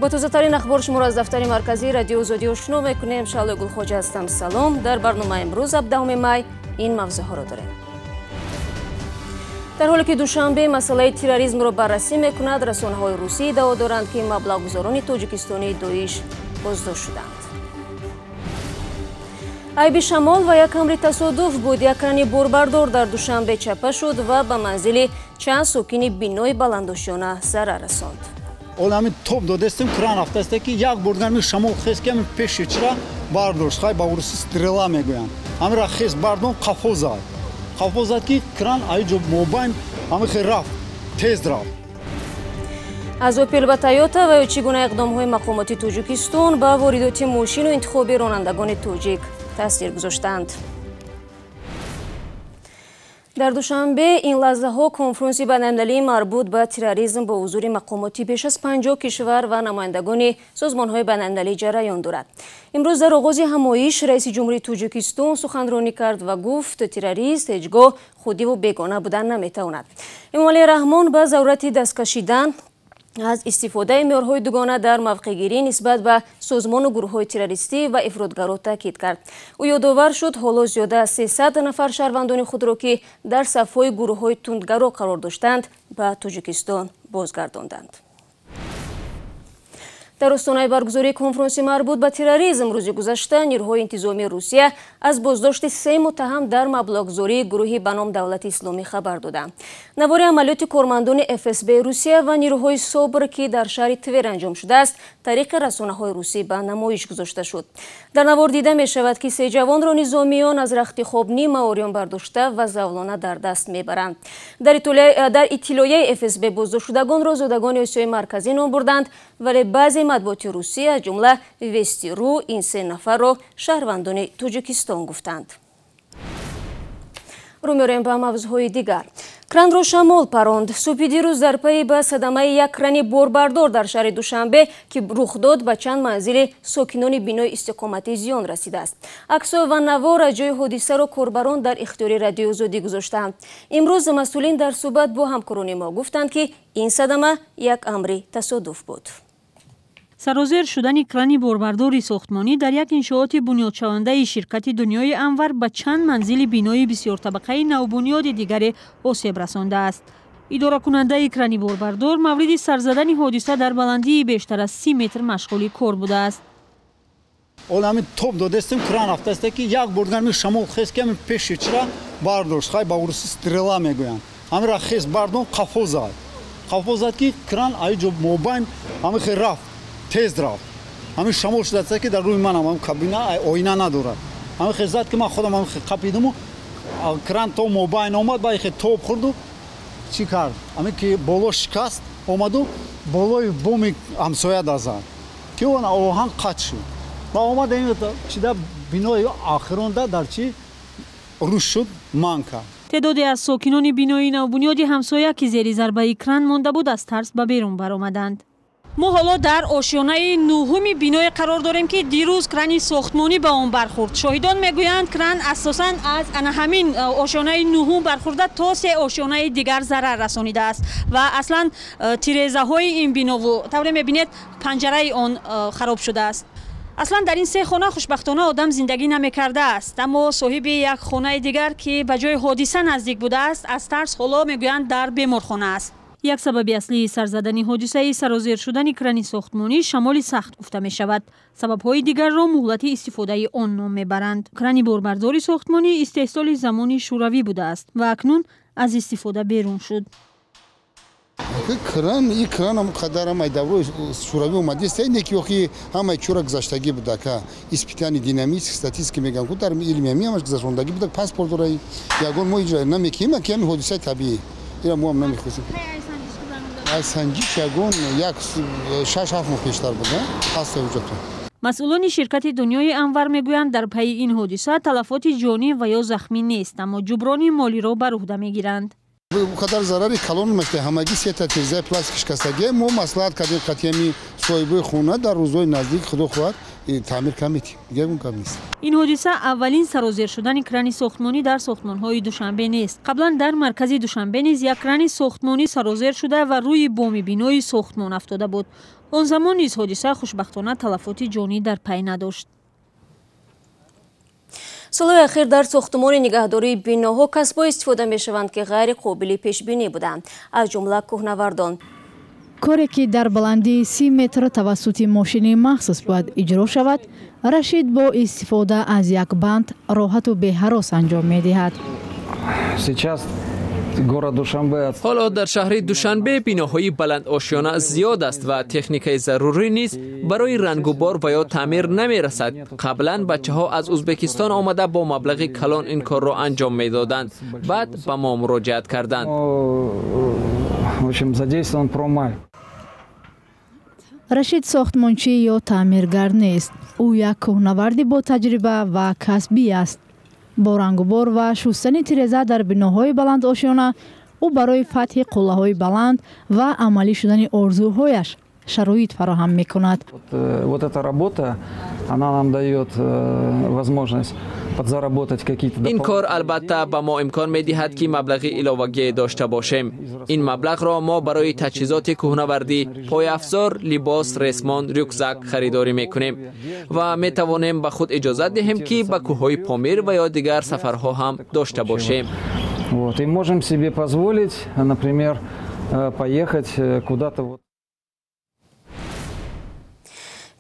Бо тозатарин ахбор шуморо аз дафтари марказии Радиои Озодӣ ошно мекунем. Шаҳлои Гулхоҷа ҳастам. Салом. Дар барномаи имрӯз 17 май ин мавзӯъҳоро дорем. Дар ҳоле ки Душанбе масъалаи терроризмро баррасӣ мекунад, расонаҳои русӣ иддао доранд, ки маблағгузорони тоҷикистонии Доиш боздошт шуданд. Айби шамол ва як амри тасодуф буд. Як крани борбардор дар Душанбе чапа шуд ва ба манзили чанд сокини бинои баландошёна зарар расонд. Ол ҳамин топ додестем, кран рафтааст, ки як бурдан шамол хес, ки ҳамин пеши чира бардошт. Хай, ба урусӣ стрела мегӯянд. Ҳаминра хес бардон, қафо зад. Қафо зад, ки кран аиҷо мобайн ҳамин хел рафт, тез рафт. Аз Опел ба Тойота ва ё чӣ гуна иқдомҳои мақомоти Тоҷикистон ба воридоти мошину интихоби ронандагони тоҷик таъсир гузоштаанд. Дар Душанбе ин лаҳзаҳо конфронси байналмилалии марбут ба терроризм бо ҳузури мақомоти беш аз 50 кишвар ва намояндагони созмонҳои байналмилалӣ ҷараён дорад. Имрӯз дар оғози ҳамоиш раиси ҷумҳурии Тоҷикистон суханронӣ кард ва гуфт, террорист ҳеҷ гоҳ худиву бегона будан наметавонад. Эмомалӣ Раҳмон ба зарурати дасткашидан аз истифодаи меъёрҳои дугона дар мавқеъгирӣ нисбат ба созмону гурӯҳҳои террористӣ ва ифротгаро таъкид кард. Ӯ ёдовар шуд, ҳоло зиёда аз 300 нафар шаҳрвандони худро, ки дар сафҳои гурӯҳҳои тундгаро қарор доштанд, ба Тоҷикистон бозгардонданд. Дар остонаи баргузории конфронси марбут ба терроризм рӯзи гузашта нирӯҳои интизомии Русия аз боздошти се муттаҳам дар маблағгузории гурӯҳи ба ном Давлати Исломӣ хабар доданд. Навори амалиёти кормандони ФСБ Русия ва нирӯҳои СОБР, ки дар шаҳри Твер анҷом шудааст, тариқи расонаҳои русӣ ба намоиш гузошта шуд. Дар навор дида мешавад, ки се ҷавонро низомиён аз рахти хоб нимаориён бардошта ва завлона дар даст мебаранд. Дар иттилоияи ФСБ боздоштшудагонро зодагони Осиёи Марказӣ ном бурданд, вале баъзе матбуоти Русия, аз ҷумла Вести.ру, ин се нафарро шаҳрвандони Тоҷикистон гуфтанд. Рӯ меорем ба мавзӯъҳои дигар. Кранро шамол паронд. Субҳи дирӯз дар пайи ба садамаи як крани борбардор дар шаҳри Душанбе, ки рух дод, ба чанд манзили сокинони бинои истиқоматӣ зиён расидааст. Аксо ва навор аз ҷои ҳодисаро корбарон дар ихтиёри Радиои Озодӣ гузоштаанд. Имрӯз масъулин дар суҳбат бо ҳамкорони мо гуфтанд, ки ин садама як амри тасодуф буд. Сарозер шудани крани борбардори сохтмонӣ дар як иншооти бунёдшавандаи ширкати Дунёи Анвар ба чанд манзили бинои бисёртабақаи навбунёди дигаре осеб расондааст. Идоракунандаи крани борбардор мавриди сарзадани ҳодиса дар баландии бештар аз 30 метр машғули кор будааст. Ол ҳамин топ додестем, кран рафтааст, ки як бурдан шамол хес, ки ҳамин пеши чира бардошт. Хай, ба урусӣ стрела мегӯянд. Ҳаминра хес бардон, қафо зад. Қафо зад, ки кран аиҷо мобайн ҳамин хел рафт, тез рафт. Ҳамин шамол шудааст, ки дар рӯи манам ҳам кабина оина надорад. Ҳамин хел зад, ки ман худам ҳамин хел қапидиму кран то мобайн омад, ба хел топ хӯрду чӣ кард? Ҳамин ки боло шикаст омаду болои боми ҳамсоя да зад, ки он оҳан қатъ шуд ва омада ин чида бинои охиронда дар чӣ рӯш шуд, манг кард. Теъдоде аз сокинони бинои навбунёди ҳамсоя, ки зери зарбаи кран монда буд, аз тарс ба берун баромаданд. Мо ҳоло дар ошёнаи нуҳуми биное қарор дорем, ки дирӯз крани сохтмонӣ ба он бархӯрд. Шоҳидон мегӯянд, кран асосан аз ана ҳамин ошёнаи нуҳум бархӯрда, то се ошёнаи дигар зарар расонидааст ва аслан тирезаҳои ин бинову, тавре мебинед, панҷараи он хароб шудааст. Аслан дар ин се хона хушбахтона одам зиндагӣ намекардааст, аммо соҳиби як хонаи дигар, ки ба ҷои ҳодиса наздик будааст, аз тарс ҳоло, мегӯянд, дар беморхона аст. Як сабаби аслии сарзадани ҳодисаи сарозер шудани крани сохтмонӣ шамоли сахт гуфта мешавад. Сабабҳои дигарро муҳлати истифодаи он ном мебаранд. Крани борбардори сохтмонӣ истеҳсоли замони шӯравӣ будааст ва акнун аз истифода берун шуд. Кран и кранам қадарам ай даврои шӯравӣ омадист, не ки охи ҳамаи чура гузаштагӣ буда, ка испытание динамический, статический мегӯям, ку дар илми ҳами ҳамаш гузаштондагӣ буда, паспорт дора, ягон мо иҷро намекунем, ки ҳами ҳодисаи табиӣ ира мо ҳам намехостем. Аз санҷиш ягон як 6-7 моҳ пештар буда, ҳаст ҳуҷҷатҳо. Масъулони ширкати Дунёи Анвар мегӯянд, дар пайи ин ҳодиса талафоти ҷонӣ ва ё захмӣ нест, аммо ҷуброни молиро бар уҳда мегиранд. Қадар зарари калон мешта, ҳамагӣ сета тирезаи пластик шикастагӣ. Мо маслиҳат кардем қатъиями соҳибои хона, дар рӯзҳои наздик, худо хоҳад, Таъмир каметим, ягон кам нест. Ин ҳодиса аввалин сарозер шудани крани сохтмонӣ дар сохтмонҳои Душанбе нест. Қаблан дар маркази Душанбе низ як крани сохтмонӣ сарозер шуда ва рӯи боми бинои сохтмон афтода буд. Он замон низ ҳодиса хушбахтона талафоти ҷонӣ дар пай надошт. Солҳои ахир дар сохтмони нигаҳдории биноҳо касбҳо истифода мешаванд, ки ғайриқобили пешбинӣ буданд, аз ҷумла кӯҳнавардон. Коре ки дар баландии 30 метр тавассути мошини махсус бояд иҷро шавад, Рашид бо истифода аз як банд роҳату беҳарос анҷом медиҳад. Ҳоло дар шаҳри Душанбе биноҳои баландошёна зиёд аст ва техникаи зарурӣ низ барои рангубор ва ё таъмир намерасад. Қаблан бачаҳо аз Узбекистон омада бо маблағи калон ин корро анҷом медоданд. Баъд ба мо муроҷиат карданд. Рашид сохтмончӣ ё таъмиргар нест. Ӯ як кӯҳнаварди бо таҷриба ва касбӣ аст. Бо рангубор ва шустани тиреза дар биноҳои баландошёна ӯ барои фатҳи қуллаҳои баланд ва амалӣ шудани орзуҳояш шароит фароҳам мекунад. Вот эта работа, она нам дает возможность подзаработать какие-то. Ин кор албатта ба мо имкон медиҳад, ки маблағи иловагие дошта бошем. Ин маблағро мо барои таҷҳизоти кӯҳнавардӣ, пойафзор, либос, ресмон, рюкзак харидорӣ мекунем ва метавонем ба худ иҷозат диҳем, ки ба кӯҳҳои Помир ва ё дигар сафарҳо ҳам дошта бошем. Вот, и можем себе позволить, например, поехать куда-то.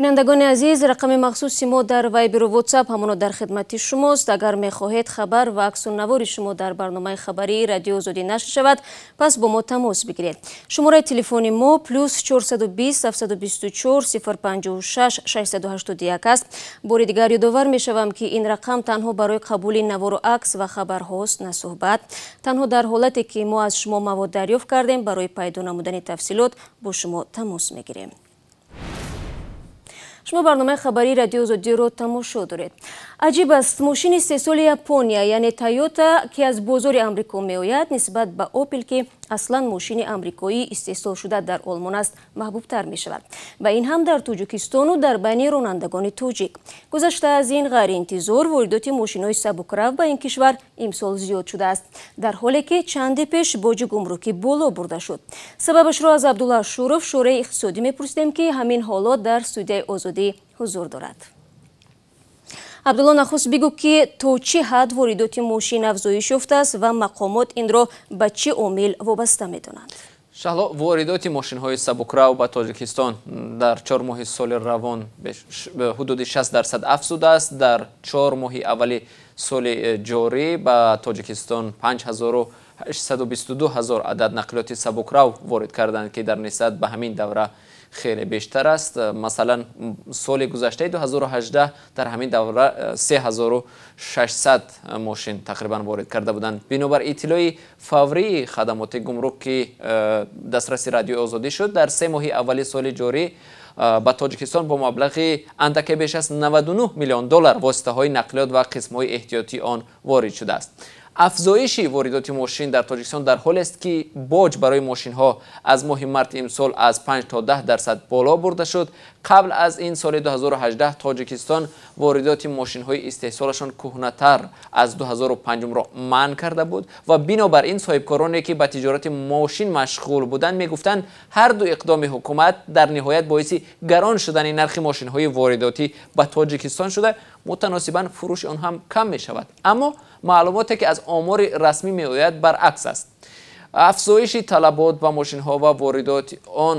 Бинандагони азиз, рақами махсуси мо дар Вайберу Ватсап ҳамоно дар хидмати шумост. Агар мехоҳед хабар ва аксу навори шумо дар барномаи хабарии Радио Озодӣ нашр шавад, пас бо мо тамос бигиред. Шумораи телефони мо плюс 420 724 056 681 аст. Бори дигар ёдовар мешавам, ки ин рақам танҳо барои қабули навору акс ва хабарҳост, на суҳбат. Танҳо дар ҳолате ки мо аз шумо мавод дарёфт кардем, барои пайдо намудани тафсилот бо шумо тамос мегирем. Шумо барномаи хабарии Радио Озодиро тамошо доред. Аҷиб аст, мошини истеҳсоли Япония, яъне Тойота, ки аз бозори Амрико меояд, нисбат ба Опел, ки аслан мошини амрикоӣ истеҳсолшуда дар Олмон аст, маҳбубтар мешавад. Ва ин ҳам дар Тоҷикистону дар байни ронандагони тоҷик. Гузашта аз ин ғайриинтизор воридоти мошинҳои сабукрав ба ин кишвар имсол зиёд шудааст, дар ҳоле ки чанде пеш боҷи гумрукӣ боло бурда шуд. Сабабашро аз Абдулло Ашуров, шӯраи иқтисодӣ, мепурсидем, ки ҳамин ҳоло дар студияи Озодӣ ҳузур дорад. Абдулло, нахуст бигӯ, ки то чӣ ҳад воридоти мошин афзоиш ёфтааст ва мақомот инро ба чӣ омил вобаста медонанд? Шаҳло, воридоти мошинҳои сабукрав ба Тоҷикистон дар 4 моҳи соли равон ҳудуди 60% афзудааст. Дар 4 моҳи аввали соли ҷорӣ ба Тоҷикистон 5822 ҳазор адад нақлиёти сабукрав ворид карданд, ки дар нисбат ба ҳамин давра хеле бештар аст. Масалан, соли гузаштаи 2018 дар ҳамин давра 3600 мошин тақрибан ворид карда буданд. Бинобар иттилои фаврии хадамоти гумрук, ки дастраси Радиои Озодӣ шуд, дар 3 моҳи аввали соли ҷорӣ ба Тоҷикистон бо маблағи андаке беш аз 99 миллион доллар воситаҳои нақлиёт ва қисмҳои эҳтиётии он ворид шудааст. Афзоиши воридоти мошин дар Тоҷикистон дар ҳолест, ки боҷ барои мошинҳо аз моҳи март имсол аз 5 то 10% боло бурда шуд. Қабл аз ин соли 2018 Тоҷикистон воридоти мошинҳои истеҳсолашон кӯҳнатар аз 2005-ро манъ карда буд ва бинобар ин соҳибкороне, ки ба тиҷорати мошин машғул буданд, мегуфтанд, ҳар ду иқдоми ҳукумат дар ниҳоят боиси гарон шудани нархи мошинҳои воридотӣ ба Тоҷикистон шуда, мутаносибан фурӯши он ҳам кам мешавад. Аммо маълумоте, ки аз омори расмӣ меояд, баръакс аст. Афзоиши талабот ба мошинҳо ва воридоти он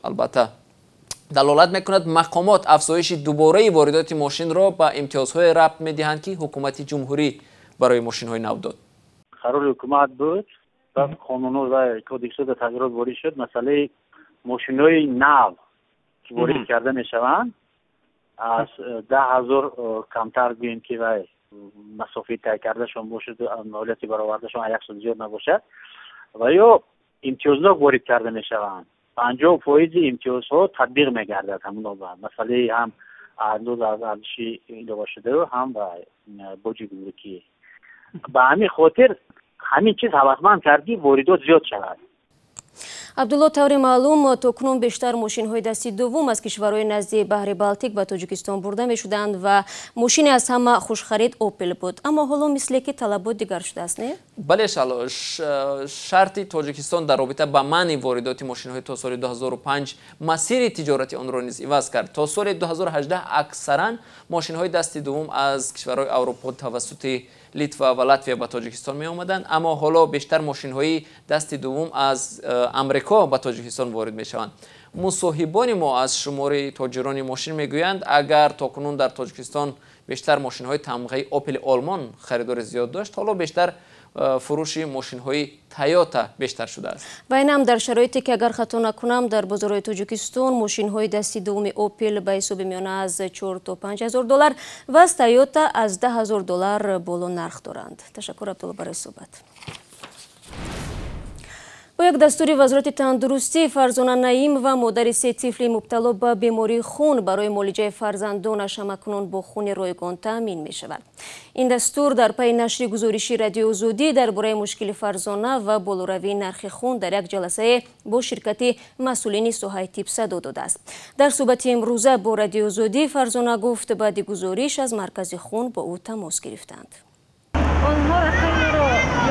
албатта далолат мекунад. Мақомот афзоиши дубораи воридоти мошинро ба имтиёзҳое рабт медиҳанд, ки ҳукумати ҷумҳурӣ барои мошинҳои нав дод. Қарори ҳукумат буд, баъд қонунҳо ва кодексҳо тағйирот ворид шуд. Масъалаи мошинҳои нав ки ворид карда мешаванд, аз 10 000 камтар гӯем, ки вай масофаи тай кардашон бошад, молияти баровардашон аз 100 зиёд набошад, ва ё имтиёзнок ворид карда мешаванд. 50% имтиёзҳо татбиқ мегардад. Ҳамоно масъалаи ҳам андоз аз арзиши иловашуда, ҳам ба боҷи гумрукӣ. Ба ҳамин хотир ҳамин чиз ҳавасманд кард, ки воридот зиёд шавад. Абдулло, таври маълум, то кунун бештар мошинҳои дасти дуввум аз кишварҳои назди баҳри Балтик ба Тоҷикистон бурда мешуданд ва мошине аз ҳама хушхарид Опел буд. Аммо ҳоло мисле ки талабот дигар шудааст, не? Бале, Шаъло, шарти Тоҷикистон дар робита ба манъи воридоти мошинҳои то соли 2005 масири тиҷорати онро низ иваз кард. То соли 2018 аксаран мошинҳои дасти дуввум аз кишварҳои Аврупо тавассути Литва ва Латвия ба Тоҷикистон меомаданд, аммо ҳоло бештар мошинҳои дасти дуввум аз Амрико ба Тоҷикистон ворид мешаванд. Мусоҳибони мо аз шумори тоҷирони мошин мегӯянд, агар то кунун дар Тоҷикистон бештар мошинҳои тамғаи Опели Олмон харидори зиёд дошт, ҳоло бештар фурӯши мошинҳои Тойота бештар шудааст. Ва ин ҳам дар шароите ки агар хато накунам, дар бозорҳои Тоҷикистон мошинҳои дасти дуввуми Опел ба ҳисоби миёна аз 4 то 5 ҳазор доллар ва аз Тойота аз 10 ҳазор доллар боло нарх доранд. Ташаккур, Абдулло, барои суҳбат. Бо як дастури Вазорати тандурустӣ Фарзона Наимова, модари се тифли мубтало ба бемории хун, барои муолиҷаи фарзандонаш ҳамакнун бо хуни ройгон таъмин мешавад. Ин дастур дар пайи нашри гузориши Радиои Озодӣ дар бораи мушкили Фарзона ва болоравии нархи хун дар як ҷаласае бо ширкати масъулини соҳаи тиб садо додааст. Дар суҳбати имрӯза бо Радиои Озодӣ Фарзона гуфт, баъди гузориш аз маркази хун бо ӯ тамос гирифтанд. Онҳо рақамро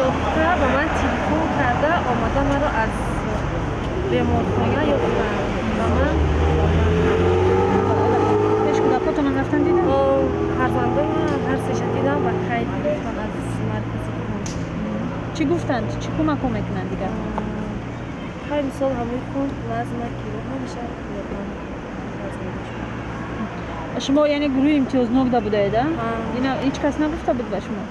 ёфта ба ман телефон карда омада маро аз беморхона ёфтанд ба ман. Пеш кӯдакотонам рафтан диданд? Фарзандома ҳар сеша дидам ва қайд гирифтанд аз маркази хун. Чӣ гуфтанд? Чӣ кӯмакҳо мекунанд дигар? Ҳар мисол ҳамои хун, плазма, кило ҳамеша ёрдам. Шумо яъне гурӯҳи имтиёзнок да будаед, а? Ина ҳеҷ кас нагуфта буд ба шумо?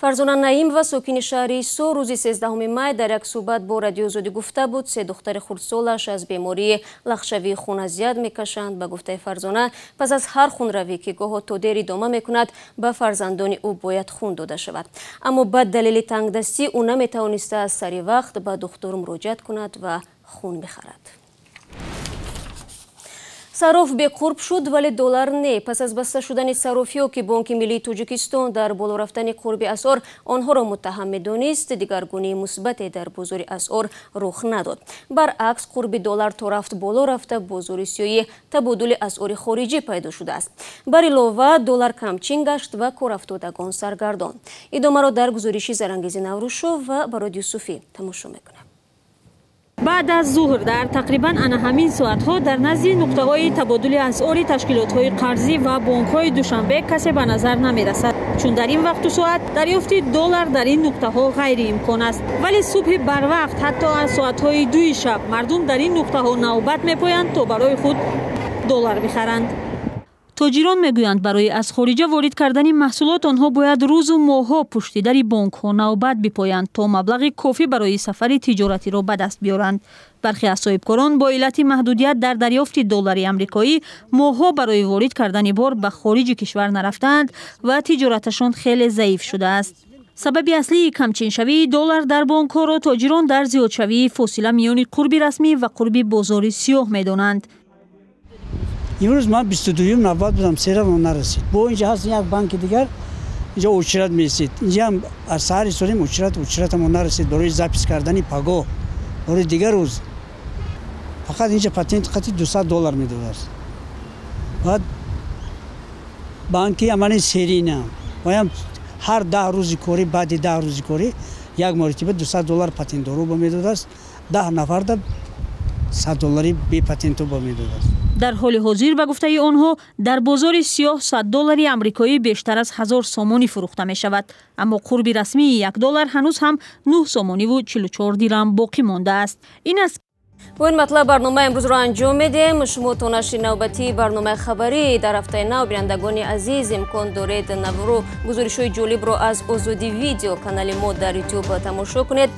Фарзона Наимова, сокини шаҳри Исо, рӯзи 13 май дар як суҳбат бо Радиои Озодӣ гуфта буд, се духтари хурдсолаш аз бемории лахшавии хун азият мекашанд. Ба гуфтаи Фарзона, пас аз ҳар хунравӣ, ки гоҳо то дер идома мекунад, ба фарзандони ӯ бояд хун дода шавад. Аммо ба далели тангдастӣ ӯ наметавониста аз сари вақт ба духтур муроҷиат кунад ва хун бихарад. Сароф беқурб шуд, вале доллар не. Пас аз баста шудани сарофиё, ки Бонки миллии Тоҷикистон дар боло рафтани қурби асъор онҳоро муттаҳам медонист, дигаргунии мусбате дар бозори асъор рух надод. Баръакс, қурби доллар то рафт боло рафта, бозори сиёҳи табодули асъори хориҷӣ пайдо шудааст. Бар илова, доллар камчин гашт ва корафтодагон саргардон. Идомаро дар гузориши Зарангези Наврӯзшо ва Барод Юсуфӣ тамошо мекунем. Баъд аз зуҳр дар тақрибан ана ҳамин соатҳо дар назди нуқтаҳои табодули асъори ташкилотҳои қарзӣ ва бонкҳои Душанбе касе ба назар намерасад, чун дар ин вақту соат дарёфти доллар дар ин нуқтаҳо ғайриимкон аст. Вале субҳи барвақт ҳатто аз соатҳои 2 шаб мардум дар ин нуқтаҳо навбат мепоянд то барои худ доллар бихаранд. Тоҷирон мегӯянд, барои аз хориҷа ворид кардани маҳсулот онҳо бояд рӯзу моҳҳо пушти дари бонкҳо навбат бипоянд то маблағи кофӣ барои сафари тиҷоратиро ба даст биёранд. Бархе аз соҳибкорон бо иллати маҳдудият дар дарёфти доллари амрикоӣ моҳҳо барои ворид кардани бор ба хориҷи кишвар нарафтаанд ва тиҷораташон хеле заиф шудааст. Сабаби аслии камчиншавии доллар дар бонкҳоро тоҷирон дар зиёдшавии фосила миёни қурби расмӣ ва қурби бозори сиёҳ медонанд. Имрӯз ман 22-юм навбат будам, серам нарасид. Бо инҷа ҳаст як банки дигар, инҷа очират меистид. Инҷа ҳам аз саҳари солим очиратамо нарасид барои запис кардани пагоҳ, барои дигар рӯз. Фақат инҷа патент қати 200 доллар медодааст. Баъд банки амани серина, ваям ҳар 10 рӯзи корӣ, баъди 10 рӯзи корӣ як маротиба 200 доллар патентдору ба медодааст. 10 нафарда 100 доллари бепатенту ба медодааст. Дар ҳоли ҳозир, ба гуфтаи онҳо, дар бозори сиёҳ 100 доллари амрикоӣ бештар аз 1000 сомонӣ фурӯхта мешавад, аммо қурби расмии 1 доллар ҳанӯз ҳам 9 сомониву 44 дирам боқӣ мондааст. Ин аст. Бо ин матлаб барномаи имрӯзро анҷом медиҳем. Шумо то нашри навбатии барномаи хабарӣ дар ҳафтаи нав, бинандагони азиз, имкон доред навору гузоришҳои ҷолибро аз Озодӣ видео канали мо дар Ютуб тамошо кунед.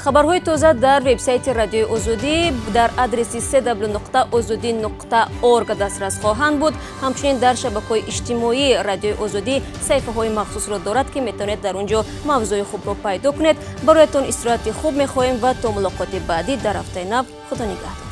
Хабарҳои тоза дар вебсайти Радиои Озодӣ дар адреси cw.ozodi.org дастрас хоҳанд буд. Ҳамчунин дар шабакаҳои иҷтимоӣ Радиои Озодӣ саҳифаҳои махсусро дорад, ки метавонед дар он ҷо мавзӯи хубро пайдо кунед. Бароятон истироҳати хуб мехоҳем ва то мулоқоти баъдӣ дар ҳафтаи нав. Худо нигаҳдор.